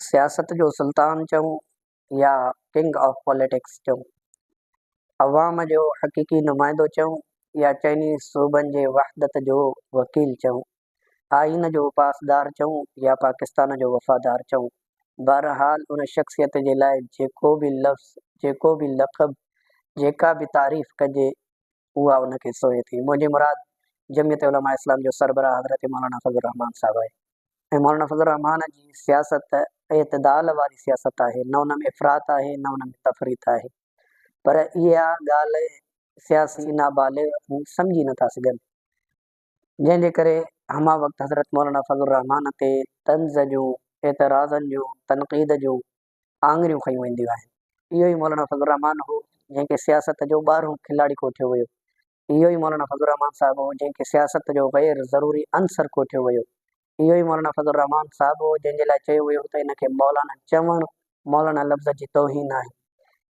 سياست جو سلطان چئون يا ڪنگ آف پاليٽڪس چئون، عوام جو حقيقي نمائندو چئون يا چئني صوبن جي وحدت جو وڪيل چئون، آئين جو پاسدار چئون يا پاڪستان جو وفادار چئون، بهرحال ان شخصيت جي لاء جيڪو به لفظ، جيڪو به لقب، جيڪا به تعريف ڪجي اها ان کي سونهين ٿي. منهنجي مراد جمعيت علماء اسلام جو سربراهه حضرت مولانا فضل الرحمان صاحب آهي ۽ مولانا فضل الرحمان جي سياست اعتدال واري سياست آهي، نه ان ۾ افراط آهي نه ان ۾ تفريط آهي. پر اها ڳالهه سياسي نابالغ سمجهي نٿا سگهن، جنهن جي ڪري همه وقت حضرت مولانا فضل الرحمان تي طنز جون، اعتراضن جون، تنقيد جون آڱريون کنيون وينديون آهن. اهو ئي مولانا فضل الرحمان هو، جنهن کي سياست جو ٻارهون کلاڙي ڪوٺيو ويو. اهو ئي مولانا فضل الرحمان صاحب هو، جنهن کي سياست جو غير ضروري عنصر ڪوٺيو ويو. اهو ئي مولانا فضل الرحمان صاحب هو، جنهن جي لاء چيو ويو ته ان کي مولانا چوڻ مولانا لفظ جي توهين آهي.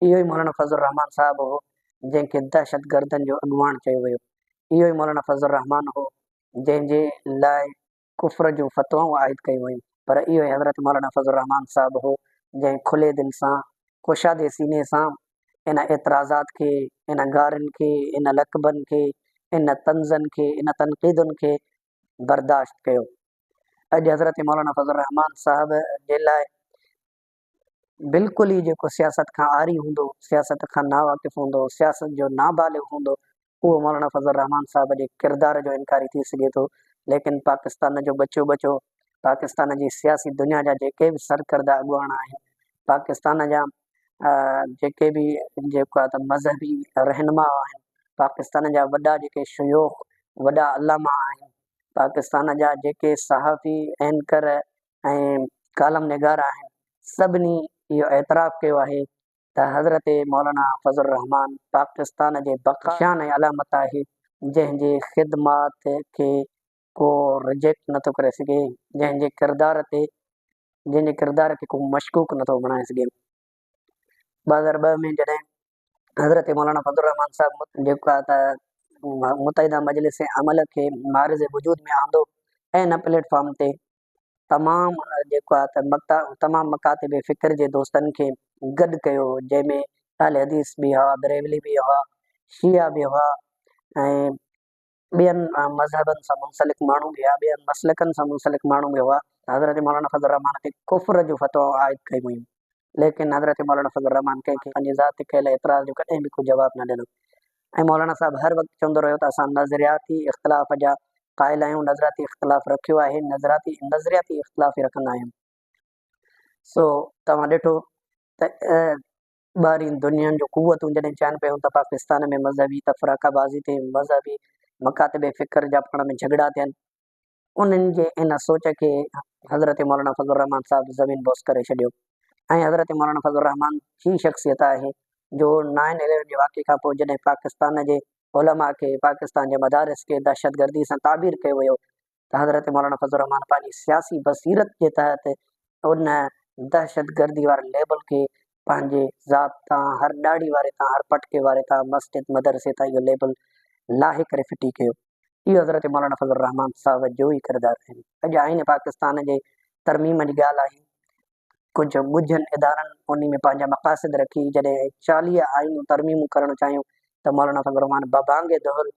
اهو ئي مولانا فضل الرحمان صاحب هو، جنهن کي دهشتگردن جو اڳواڻ چيو ويو. اهو ئي مولانا فضل الرحمان هو، جنهن جي لاء ڪفر جون فتوائون عائد ڪيون ويون پر اهو ئي حضرت مولانا فضل الرحمان صاحب هو جنهن کلي دل سان ڪشادي سيني سان ان اعتراضات کي، ان گارين کي، ان لقبن کي، ان طنزن کي، ان تنقيدن کي برداشت ڪيو. اڄ حضرت مولانا فضل الرحمان صاحب جي لاء بلڪل ئي جيڪو سياست کان عاري هوندو، سياست کان ناواقف هوندو، سياست جو نابالغ هوندو، اهو مولانا فضل الرحمان صاحب جي ڪردار جو انڪاري ٿي سگهي ٿو، ليڪن پاڪستان جو ٻچو ٻچو، پاڪستان جي سياسي دنيا جا جيڪي به سرڪرده اڳواڻ آهن، پاڪستان جا جيڪي به جيڪو آهي ته مذهبي رهنما آهن، پاڪستان جا وڏا جيڪي شيوخ، وڏا علامه آهن، پاڪستان جا جيڪي صحافي، اينڪر ۽ ڪالم نگار آهن، سڀني اهو اعتراف ڪيو آهي ته حضرت مولانا فضل الرحمان پاڪستان جي بقا شان ۽ علامت آهي، جنهن جي خدمات کي ڪو رجيڪٽ نٿو ڪري سگهي، جنهن جي ڪردار تي جنهن جي ڪردار کي ڪو مشڪوڪ نٿو بڻائي سگهي. 2002 ۾ جڏهن حضرت مولانا فضل الرحمان صاحب جيڪو آهي ته متحده مجلس عمل کي معرض وجود ۾ آندو ۽ ان پليٽ فارم تي تمام جيڪو آهي ته مڪتا تمام مڪاتب فڪر جي دوستن کي گڏ ڪيو جنهن ۾ اهل حديث به هئا بريلوي به هئا شيعا به هئا ۽ ٻين مذهبن سان منسلڪ ماڻهو به هئا، ٻين مسلڪن سان منسلڪ ماڻهو به هئا ته حضرت مولانا فضل الرحمان تي ڪفر جون فتوائون عائد ڪيون ويون، ليڪن حضرت مولانا فضل الرحمان ڪنهن کي پنهنجي ذات تي ڪيل اعتراض جو ڪڏهن به ڪو جواب نه ڏنو ۽ مولانا صاحب هر وقت چوندو رهيو ته اسان نظرياتي اختلاف جا قائل آهيون، نظرياتي اختلاف رکيو آهي، نظراتي نظرياتي اختلاف ئي رکندا آهيون. سو توهان ڏٺو ته ٻاهرين دنيائن جون قوتون جڏهن چاهين پيون ته پاڪستان ۾ مذهبي تفرقه بازي ٿئي، مذهبي مڪاتب فڪر جا پاڻ ۾ جهڳڙا ٿين، انهن جي ان سوچ کي حضرت مولانا فضل الرحمان صاحب زمين بوس ڪري ڇڏيو ۽ حضرت مولانا فضل الرحمان جي شخصيت آهي جو نائن اليون جي واقعي کان پوء جڏهن پاڪستان جي علماء کي، پاڪستان جي مدارس کي دهشتگردي سان تعبير ڪيو ويو ته حضرت مولانا فضل الرحمان پنهنجي سياسي بصيرت جي تحت ان دهشتگردي واري ليبل کي پنهنجي ذات تان، هر ڏاڙهي واري تان، هر پٽڪي واري تان، مسجد مدرسي تان اهو ليبل لاهي ڪري ڦٽي ڪيو. اهو حضرت مولانا فضل الرحمان صاحب جو ئي ڪردار آهي. اڄ آئين پاڪستان جي ترميم جي ڳالهه آهي، ڪجهه ڳجهن ادارن انهي ۾ پنهنجا مقاصد رکي جڏهن 40 آئينون ترميمون ڪرڻ چاهيون ته مولانا فضل الرحمان ببانگ دهل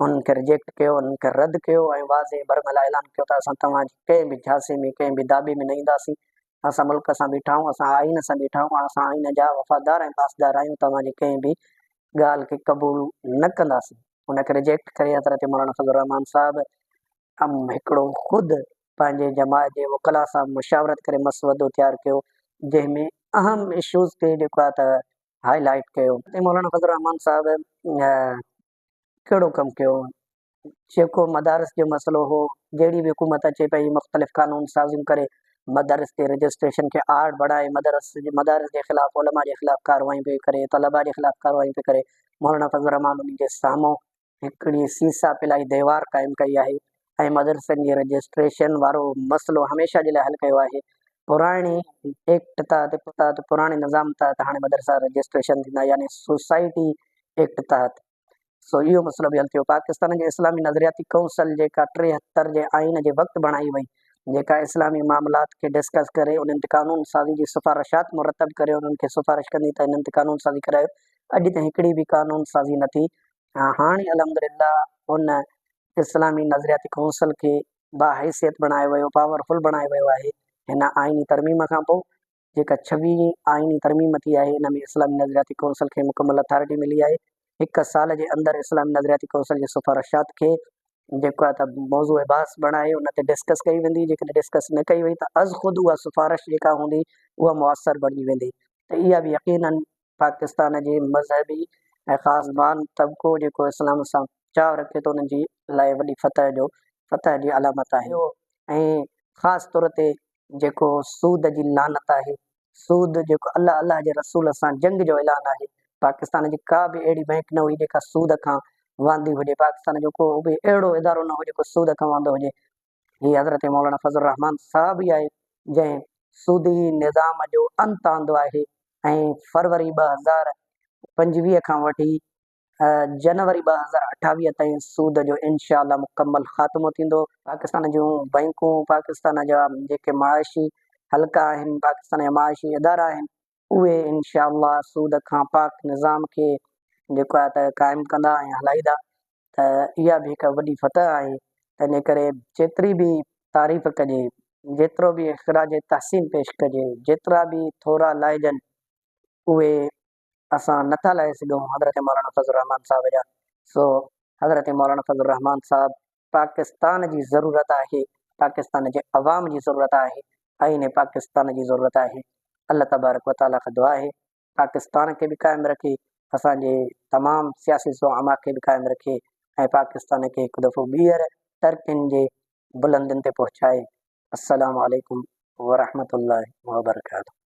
انهن کي رجيڪٽ ڪيو، انهن کي رد ڪيو ۽ واضح برملا اعلان ڪيو ته اسان توهان جي ڪنهن به جهاسي ۾ ڪنهن به داٻي ۾ نه اينداسين، اسان ملڪ سان بيٺا آهيون، اسان آئين سان بيٺا آهيون، اسان آئين جا وفادار ۽ پاسدار آهيون، توهان جي ڪنهن به ڳالهه کي قبول نه ڪنداسين. ان کي رجيڪٽ ڪري حضرت مولانا فضل الرحمان صاحب هڪڙو خود پنهنجي جماعت جي وڪلاء سان مشاورت ڪري مسودو تيار ڪيو جنهن ۾ اهم اشوز کي جيڪو آهي ته هائي لائيٽ ڪيو. مولانا فضل الرحمان صاحب ڪهڙو ڪم ڪيو جيڪو مدارس جو مسئلو هو جهڙي به حڪومت اچي پئي مختلف قانون سازيون ڪري مدارس جي رجسٽريشن کي آڙ بڻائي مدارس مدارس جي خلاف علماء جي خلاف ڪارروايون پئي ڪري طلبا جي خلاف ڪارروايون پئي ڪري مولانا فضل الرحمان انهن جي سامهون هڪڙي سيسا پلائي ديوار قائم ڪئي آهي ۽ مدرسن جي رجسٽريشن وارو مسئلو هميشه جي لاء حل ڪيو آهي. پراڻي ايڪٽ تحت تحت پراڻي نظام تحت هاڻي مدرسا رجسٽريشن ٿيندا يعني سوسائٽي ايڪٽ تحت سو اهو مسئلو به حل ٿيو. پاڪستان جي اسلامي نظرياتي ڪونسل جيڪا 73 جي آئين جي وقت بڻائي وئي. جيڪا اسلامي معاملات کي ڊسڪس ڪري انهن تي قانون سازي جي سفارشات مرتب ڪري انهن کي سفارش ڪندي ته انهن تي قانون سازي ڪرايو اڄ تائين هڪڙي به قانون سازي نه ٿي هاڻي الحمدلله ان اسلامي نظرياتي ڪونسل کي باحيثيت بڻايو ويو پاورفل بڻايو ويو آهي هن آئيني ترميم کان پوء جيڪا ڇويهين آئيني ترميم ٿي آهي ان ۾ اسلامي نظرياتي ڪونسل کي مڪمل اٿارٽي ملي آهي. هڪ سال جي اندر اسلامي نظرياتي ڪونسل جي سفارشات کي جيڪو آهي ته موضوع بحث بڻائي ان تي ڊسڪس ڪئي ويندي جيڪڏهن ڊسڪس نه ڪئي وئي ته از خود اها سفارش جيڪا هوندي اها موثر بڻجي ويندي ته اها به يقينن پاڪستان جي مذهبي ۽ خاص بان طبقو جيڪو اسلام سان چاهه رکي ٿو انهن جي لاء وڏي فتح جو فتح جي علامت آهي ۽ خاص طور تي جيڪو سود جي لعنت آهي، سود جيڪو الله الله جي رسول سان جنگ جو اعلان آهي، پاڪستان جي ڪا به اهڙي بئنڪ نه هئي جيڪا سود کان واندي هجي، پاڪستان جو ڪو به اهڙو ادارو نه هو جيڪو سود کان واندو هجي، هي حضرت مولانا فضل الرحمان صاحب ئي آهي جنهن سودي نظام جو انت آندو آهي ۽ فروري 2025 کان وٺي جنوري 2028 تائين سود جو انشاء الله مڪمل خاتمو ٿيندو. پاڪستان جون بئنڪون، پاڪستان جا جيڪي معاشي حلقا آهن، پاڪستان جا معاشي ادارا آهن، اهي انشاء الله سود کان پاڪ نظام کي جيڪو آهي ته قائم ڪندا ۽ هلائيندا ته اها به هڪ وڏي فتح آهي. تنهنجي ڪري جيتري به تعريف ڪجي، جيترو به خراج تحسين پيش ڪجي، جيترا به ٿورا لائجن اهي اسان نه ٿا لاهي سگهون حضرت مولانا فضل الرحمان صاحب جا سو حضرت مولانا فضل الرحمان صاحب پاڪستان جي ضرورت آهي پاڪستان جي عوام جي ضرورت آهي آئين پاڪستان جي ضرورت آهي الله تبارڪ وتعالي کان دعا آهي پاڪستان کي به قائم رکي اسان جي تمام سياسي زعما کي به قائم رکي ۽ پاڪستان کي هڪ دفعو ٻيهر ترقين جي بلندين تي پهچائي السلام عليڪم ورحمة الله وبرڪاته.